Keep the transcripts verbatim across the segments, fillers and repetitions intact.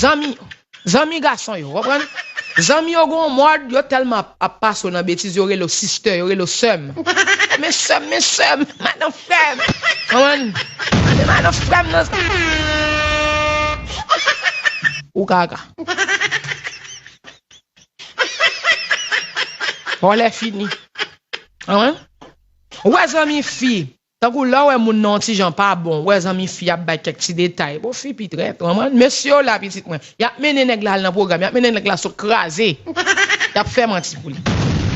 Zanmi, zanmi gason yo, konprann? Zanmi yo gon mòd, yo tèlman ap, ap pase w nan betiz, yo rele w sister, yo rele w sè m. Men sè m, men sè m, madan frè m. Konprann? Men madan frè m nan. Ou kaka. Vòlè fini. Konprann? Ou wè zanmi fi. Tankou lè w wè moun nan yon ti jan pa bon, w wè zanmi fi ap bay kèk ti detay. Bon, fi pi trèt, konprann? Mesye yo la, pitit mwen. Y ap mennen nèg la al nan pwogram, y ap mennen nèg la sot kraze. Y ap fè manti pou li.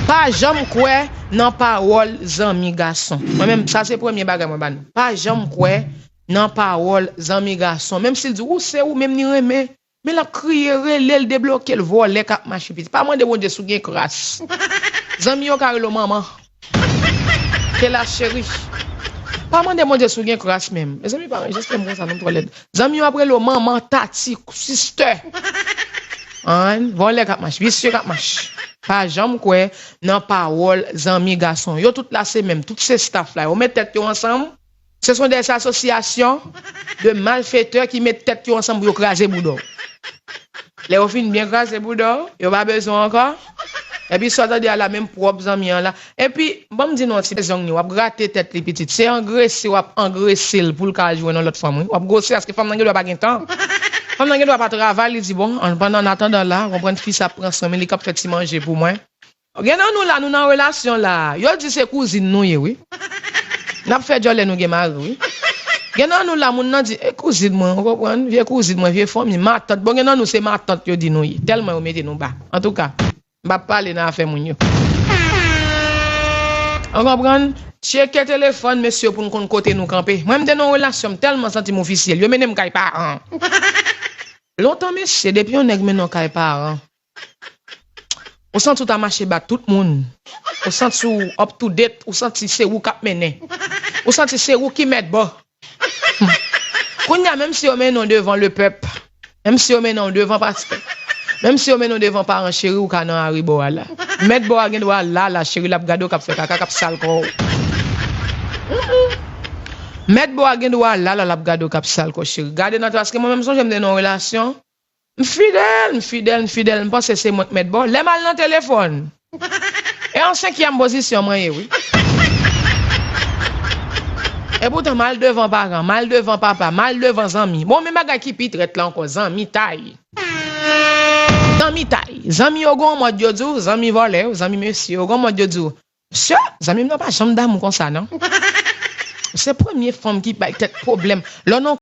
Pa janm kwè nan pawòl zanmi gason. Mwen menm, sa se premye bagay mwen ba nou. Pa janm kwè nan pawòl zanmi gason. Menm si l di w se ou menm li renmen, men l ap kriye, rele l, debloke l, vòlè k ap mache pitit. Pa mande Bondye si w gen kras. Zanmi yo ka rele w manman. Kela cheri. Pa mande Bondye si w gen kras menm. Mezanmi, pa jan fè m konsa, non, m twò lèd. Zanmi yo ap rele w manman, tati, sister. Ann, vòlè k ap mache, visye k ap mache. Pa janm kwè nan pawòl zanmi gason. Yo tout la se menm, tout se staff la. Yo met tèt yo ansanm. Ce sont des associations de malfaiteurs ki met tèt yo ansanm pou yo kraze bouda w. Lè yo fin byen kraze bouda w, yo pa bezwen w ankò. Epi sa w tande a la, menm pwòp zanmi an la. Epi, ban m di nou yon ti zong ni, w ap grate tèt li pitit. Se angrese w ap angrese l pou l ka al jwenn yon lòt fanm, wi. W ap grose paske fanm nan gen dwa pa gen tan. Fanm nan gen dwa pa travay, li di, bon, an, pandan an atandan la, w konprann fi sa ap pran swen mwen, li k ap fè ti manje pou mwen. Gen nan nou la, nou nan relasyon la. Yo di se kouzin nou ye, wi. N ap fè djòlè nou gen mari, wi. Gen nan nou la, moun nan di, e kouzin mwen, ou konprann? Vye kouzin mwen, vye fanmi, matant. Bon, gen nan nou se matant yo di nou ye. Tèlman yo mete nou ba. Antouka, m p ap pale nan afè moun yo. Ou konprann? Tcheke telefòn mesye yo pou n konn kote nou kanpe. Mwen, m te nan yon relasyon, m tèlman santi m ofisyèl. Yo mennen m kay paran. Lontan, mesye, depi yon nèg mennen w kay paran, ou santi w ta mache bat tout moun. Ou santi w up to date, ou santi se ou k ap mennen. Ou santi se ou ki mèt bò. Kounye a, menm si yo mennen w devan lepèp, menm si yo mennen w devan pastè, menm si yo mennen w devan paran cheri, ou ka nan aribò a la. Mèt bò a gen dwa la, la, cheri, l ap gade w k ap fè kaka, k ap sal kò w. Mèt bò a gen dwa la, la, l ap gade w k ap sal kò, cheri. Gade nan twa, paske mwen menm sonje m te nan yon relasyon. M fidèl, m fidèl, m fidèl, m panse se mwen k mèt bò. Lè m al nan telefòn, e an senkyèm pozisyon mwen ye, wi. Epoutan, m al devan paran, m al devan papa, m al devan zanmi. Bon, men bagay ki pi trèt la ankò, zanmitay. Zanmitay. Zanmi yo gon mòd yo di w, zanmi vòlè yo, zanmi mesye yo gon mòd yo di w. Mesye, zanmi m nan pa janm damou konsa, non. Se premye fanm ki bay tèt pwoblèm. Lè w nan